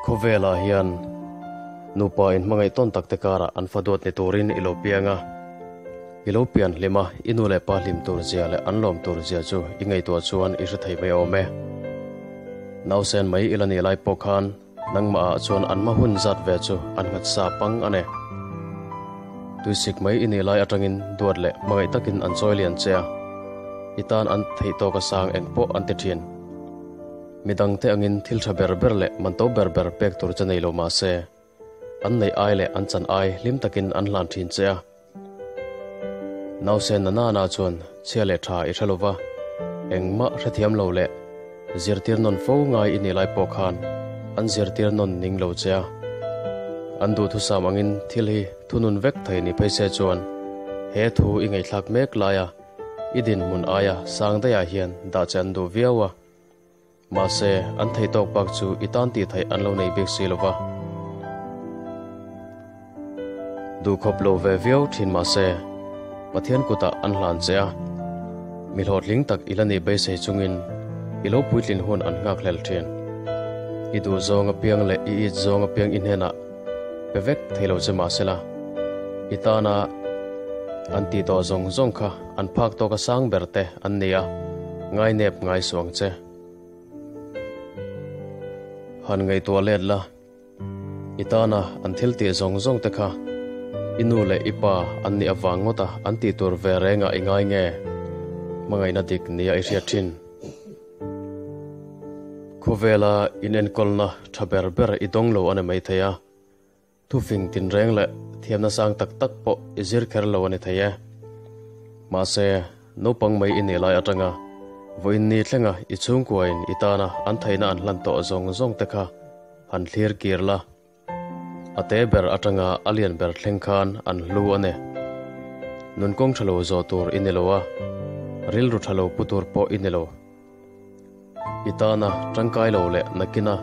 Khawvelah hian nupa inhmangaih tawn tak te karah an fa duat ni turin i lo piang a. I lo pian hlim a, i nu leh pa hlim tur zia leh an lawm tur zia chu i ngaihtuah chuan i hre thei mai awm e. Nausen mai i la nih lai pawh khan nangmah ah chuan an hma hun zat ve chu an nghat sa pang a ni. Tuisik mai i nih lai atangin duat leh hmangaih takin an chawi lian che a, i tan an theih tawk a sang eng pawh an ti thin. Midangte angin thil tha ber ber leh manto ber ber pek tur che nei lo mah se, an neih ai leh an chan ai hlim takin an hlan thin che a. Nausen na nana chuan chhia leh tha i hre lo va, engmah hrethiam lo leh zirtir nawn fo ngai i nih lai pawh khan an zirtir nawn ning lo che a. An duhthusam angin thil hi thunun vek thei ni phei se chuan he thu i ngaihthlak mek laia i dinhmun aia sang daihah hian dah che an duh viau a. Mahse, an thei tawk bak chu i tan tih theih an lo nei bik si lo va. Duhkhawp lo ve viau thin mahse, Pathian kutah an hlan che a. Mi hlawhtling tak i la nih beisei chungin i lo puitlin hun an nghakhlel thin. I duh zawng apiang leh i it zawng apiang i hnenah pe vek thei lo che mahsela, i tana an tih tawh zawng zawng kha an phak tawka sang ber te an ni a, ngainep ngai suang che. Han ngaihtuah let la, i tana an thil tih zawng zawng te kha i nu leh i pa an nih avang ngawta an tih tur ve rengah i ngai nge? Hmangaihna dik nia i hriat thin. Khawvela inenkawlna tha ber ber i dawng lo a ni maithei a. Thufing tinreng leh thiamna sang tak tak pawh i zir kher lo a ni thei e. Mahse, naupang mai i nih lai atanga vawiin ni thlenga i chhungkuain i tana an theihna an hlan tawh zawng zawng te kha han thlir kir la. A te ber atanga a lian ber thleng khan an hlu a ni. Nun kawng tha lo zawh tur i ni lo a, rilru tha lo pu tur pawh i ni lo. I tana tangkai lo leh nakina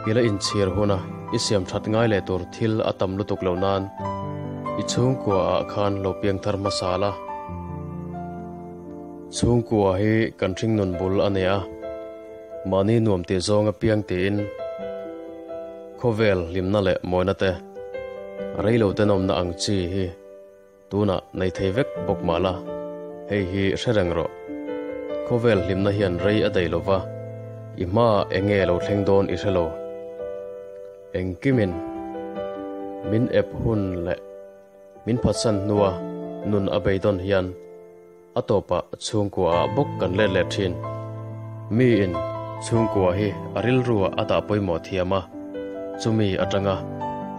i la inchhir huna i siam that ngai leh tur thil a tam lutuk lo nan i chhungkua ah khan lo piang thar hmasa la. Chhungkua hi kan hringnun bul a nia, mahni nuam tih zawng apiang tiin khawvel hlimna leh mawina te, reilo tenawmna ang chi hi Tunah nei thei vek bawk mah la, hei hi hre reng rawh. Khawvel hlimna hian rei a daih lo va, i hmaah eng nge lo thleng dawn i hre lo. Engkimin min ep hun leh min phatsan hnua nun a beidawn hian a tawpah chhungkuaah bawk kan let leh thin. Miin chhungkua hi a rilruah a dah pawimawh thiam a, chumi atanga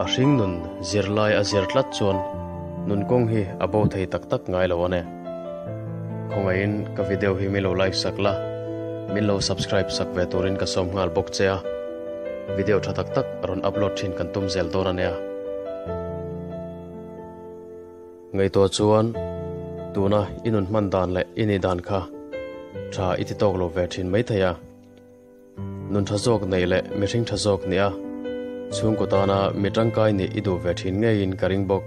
a hring nun zirlai a zir tlat chuan nun kawng hi a bo thei tak tak ngai lo a ni. Khawngaihin ka video hi min lo like sak la, min lo subscribe sak ve turin ka sawm nghal bawk che a, video tha tak tak rawn upload thin kan tum zel dawn a nia. Ngaihtuah chuan tuna i nun hman dan leh i nih dan kha tha i ti tawk lo ve thin mai thei a. Nun tha zawk neih leh mihring tha zawk nih a, chhungkaw tana mi tangkai nih i duh ve thin ngeiin ka ring bawk.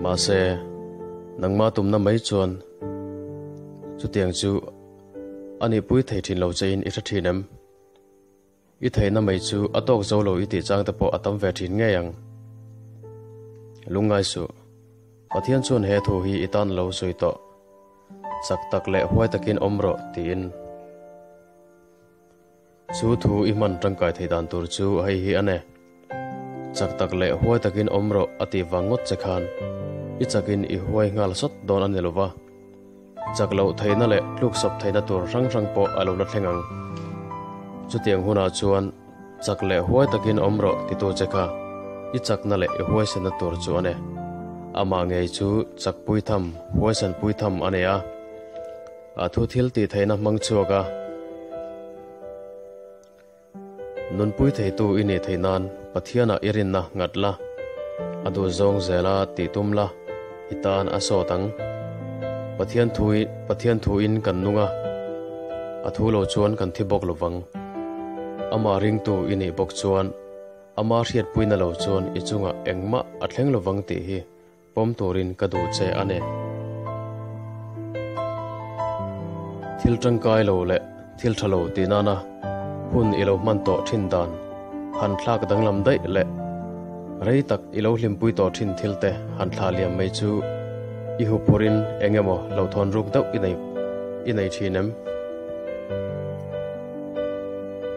Mahse, nangmah tumna mai chuan chutiang chu a nihpui thei thin lo chein i hre thin em? I theihna mai chu a tawk zo lo i tih chang te pawh a tam ve thin ngei ang. Lungngai suh. Pathian chuan he thu hi i tan lo sawi tawh. Chak tak leh huai takin awm rawh tiin. Chu thu i hman tangkai thei dan tur chu hei hi a ni. Chak tak leh huai takin awm rawh a tih vang ngawt che khan i chakin i huai nghal sawt dawn a ni lo va. Chak loh theihna leh tluksawp theihna tur hrang hrang pawh a lo la thleng ang. Chutiang hunah chuan chak leh huai takin awm rawh titu che kha i chakna leh i huaisenna tur chu a ni. Amah ngei chu chak pui tham, huaisen pui tham a ni a. A thu thil tih theihna hmang chhuak a. Nunpui theitu i nih theih nan Pathianah i rinna nghat la, a duh zawng zela tih tum la, i tan a sawt ang. Pathian thu Pathian thuin kan nung a, a thu lo chuan kan thi bawk lovang. Amah ringtu i nih bawk chuan ama hriatpuina lo chuan i chungah engmah a thleng lovang tih hi Pawm turin ka duh che a ni. Thil tangkai lo leh thil tha lo tih nana hun i lo hman tawh thin dan. Han thlak danglam daih leh rei tak i lo hlimpui tawh thin thil te han thlah liam mai chu i huphurhin eng emaw hlauhthawn ruk deuh i nei i nei thin em?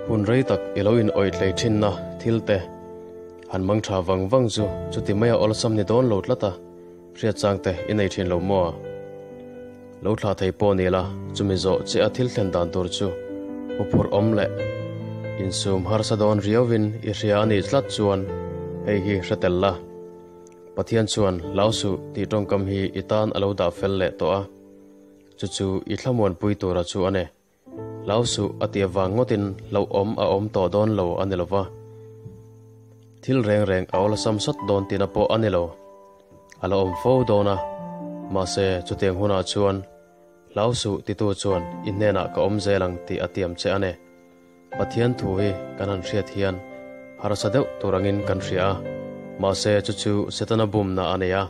Hun rei tak i lo in awih tlei thinna thil te han mang tha vang vang chu chuti maia awlsam ni dawn lo tlat a hriat chang te i nei thin lo maw? Lo thlah thei pawh ni la, chumi zawh che a thil thlen dan tur chu huphurh awm leh insum harsa dawn riauvin i hria a nih tlat chuan hei hi hre tel la. Pathian chuan hlau suh tih tawngkam hi i tan a lo dah fel leh tawh a, chu chu i thlamuanpui tura chu a ni. Hlau suh a ti avang ngawtin hlauhawm a awm tawh dawn lo a ni lo va. Thil reng reng a awlsam sawt dawn tihna pawh a ni lo. A la awm fo dawn a, mahse chutiang hunah chuan hlau suh titu chuan i hnenah ka awm zel ang tih a tiam che a ni. Pathian thu hi kan han hriat hian harsa deuh tur angin kan hria a, mahse chu chu Setana bumna a nei a,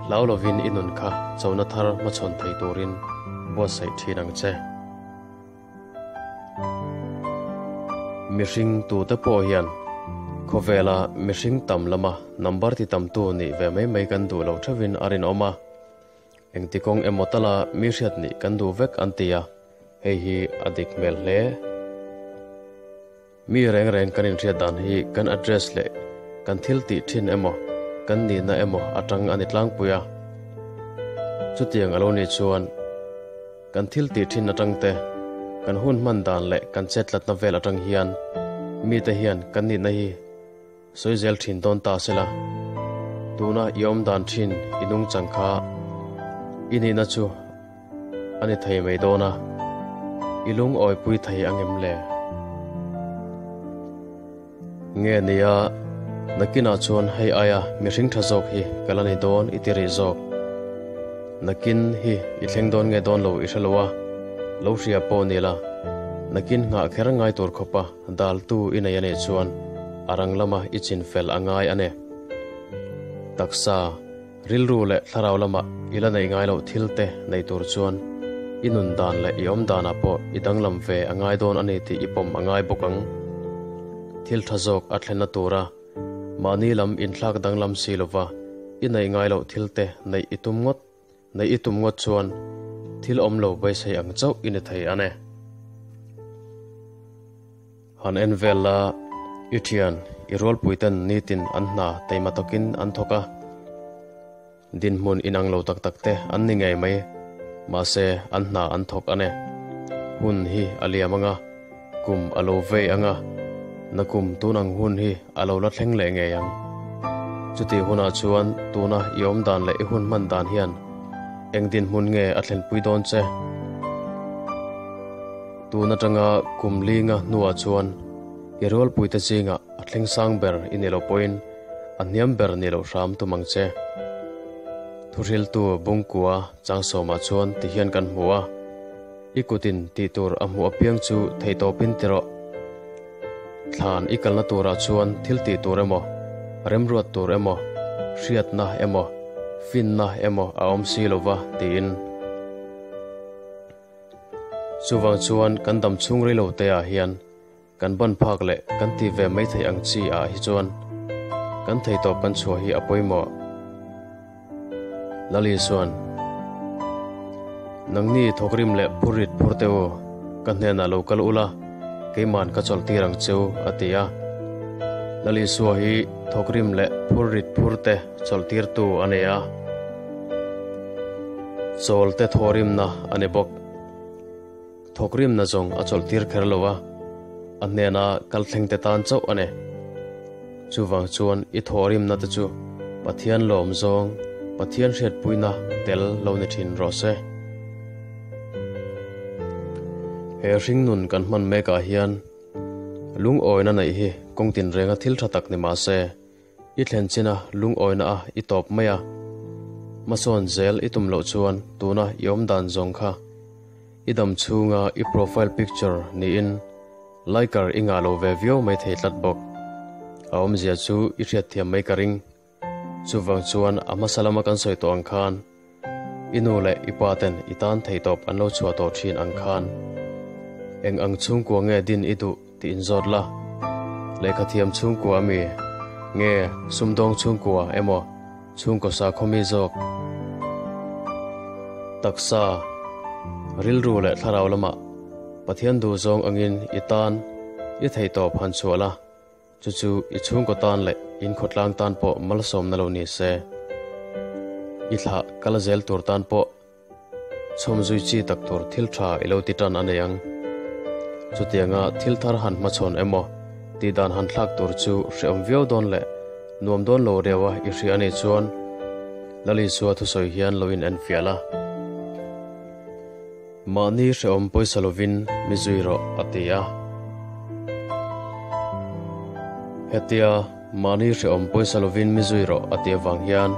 hlau lovin i nun kha chona thar hmachhawn thei turin buatsaih thin ang che. Mihring tute pawh hian khawvela mihring tam lama number ti tamtu nih ve mai mai kan duh lo theuhin a rinawm a, Engti kawng emaw tala mi hriat nih kan duh vek an ti a, hei hi a dik hmel hle. Mi reng reng kan inhriat dan hi kan address leh kan thil tih thin emaw kan nihna emaw atang a ni tlangpui a. Chutiang a lo nih chuan kan thil tih thin atang te, kan hun hman dan leh kan chetlatna vel atang hian mite hian kan nihna hi Sawi zel thin dawn ta sela, tuna i awm dan thin i nungchang kha i nihna chu a ni thei mai dawn a, i lungawipui thei ang em le? Nge nia, nakinah chuan hei aia mihring tha zawk hi ka la ni dawn i ti rih zawk. Nakin hi i thleng dawn nge dawn lo i hre lo a, lo hria pawh ni la, nakin nghah kher ngai tur khawpa Daltu i nei a nih chuan a rang lama i chin fel a ngai a ni. Taksa, rilru leh thlarau lama i la neih ngai loh thil te nei tur chuan i nun dan leh i awm danah pawh i danglam ve a ngai dawn a ni tih i pawm a ngai bawk ang. Thil tha zawk a thlenna tura mahni lam inthlak danglam si lova i neih ngai loh thil te neih i tum ngawt Neih i tum ngawt chuan thil awm lo beisei ang chauh i ni thei a ni. Han en vel la, i thian, i rualpuiten nitin an hna teima tawkin an thawk a. Dinhmun inang lo tak tak te an ni ngei mai, mahse an hna an thawk a ni. Hun hi a liam ang a, kum a lo vei ang a, nakum tun ang hun hi a lo la thleng leh ngei ang. Chutih hunah chuan tuna i awm dan leh i hun hman dan hian eng dinhmun nge a thlenpui dawn che? Tun atanga kum linga hnuah chuan i rualpuite zingah a thleng sang ber i ni lo pawhin a hniam ber ni loh hram tum ang che. Thuhriltu Bungkua Changsawmah chuan tihian kan hmu a. I kutin tih tur a hmuh apiang chu theihtawpin ti rawh. Thlan i kalna turah chuan thil tih tur emaw, remruat tur emaw, hriatna emaw, finna emaw a awm si lo va, tiin. Chuvang chuan kan dam chhung rei lo te ah hian kan ban phak leh kan ti ve mai theih ang chi ah hi chuan kan theihtawp kan chhuah hi a pawimawh. Lali chuan, Nangni thawkrim leh phurrit phur teh u, ka hnenah lo kal ula, keiman ka chawlh tir ang che u, a ti a. Lali Sua hi thawkrim leh phurrit phur te chawlh tirtu a ni a, chawl te thawrimna a ni bawk. Thawkrimna zawng a chawlh tir kher lo a, a hnena kal thleng te tan chauh a ni. Chuvang chuan i thawhrimna te chu Pathian lawm zawng, Pathian hriatpuina tel lo ni thin rawh se. He hringnun kan hman mekah hian lungawina neih hi kawng tinrenga thil tha tak ni mah se, I thlen china lungawina a i tawp mai a, hmasawn zel i tum loh chuan tuna i awm dan zawng kha i dam chhunga i profile picture niin liker i ngah lo ve viau mai thei tlat bawk. A awmzia chu i hriatthiam mai ka ring. Chuvang chuan a hmasa lama kan sawi tawh ang khan i nu leh i pa ten i tan theihtawp an lo chhuah tawh thin ang khan eng ang chhungkua nge din i duh tih inzawt la. Lehkha thiam chhungkua ami nge sumdawng chhungkua emaw chhungkaw sakhaw mi zawk? Taksa, rilru leh thlarau lamah Pathian duh zawng angin i tan i theihtawp han chhuah la, chu chu i chhungkaw tan leh in khawtlang tan pawh malsawmna lo ni se. I thlah kal zel tur tan pawh Chhawm zui chi tak tur thil tha i lo ti tan a nei ang. Chutianga thil thar han hmachhawn emaw tih dan han thlak tur chu hrehawm viau dawn leh nuam dawn lo riau a i hria a nih chuan Lal Isua thusawi hian lo in enfiah la. Mahni hrehawm pawisa lovin mi zui rawh a ti a. Hetia mahni hrehawm pawisa lovin mi zui rawh a tih avang hian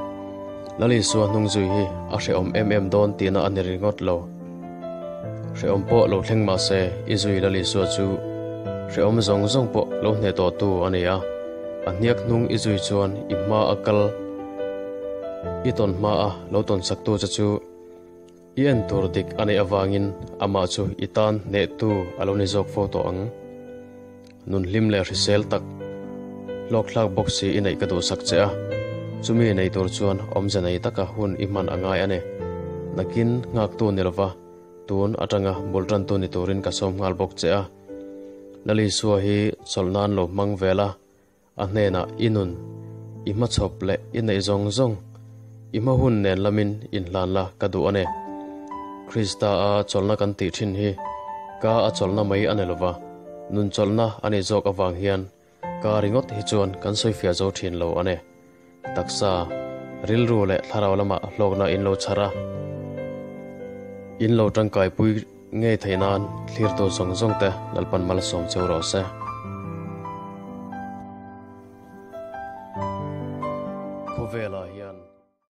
Lal Isua hnung zui hi a hrehawm em em dawn tihna a ni ringawt lo. Hrehawm pawh lo thleng mah se i zui Lal Isua chu hrehawm zawng zawng pawh lo hneh tawhtu a ni a, a hniak hnung i zui chuan i hma a kal i tawn hma a lo tawn saktu che chu I en tur dik a neih avangin amah chu i tan hnehtu a lo ni zawk fo tawh ang. Nun hlim leh hrisel tak, hlawkthlak bawk si i neih ka duhsak che a, chumi nei tur chuan awmze nei taka hun i hman a ngai a ni. Nakin nghaktu ni lova, tun atanga bul tantu ni turin ka sawm nghal bawk che a. Lal Isua hi chawlh nan lo hmang vel a, A hnenah i nun, i hmachhawp leh i neih zawng zawng, i hma hun nen lamin inhlan la ka duh a ni. Krista a chawlhna kan tih thin hi ka a chawlhna mai a ni lova, nun chawlhna a nih zawk avang hian ka ringawt hi chuan kan sawifiah zo thin lo a ni. Taksa, rilru leh thlarau lamah hlawkna in lo chhar a, in lo tangkaipui ngei theih nan thlirtu zawng zawng te Lalpan malsawm cheu rawh se. Khawvelah hian.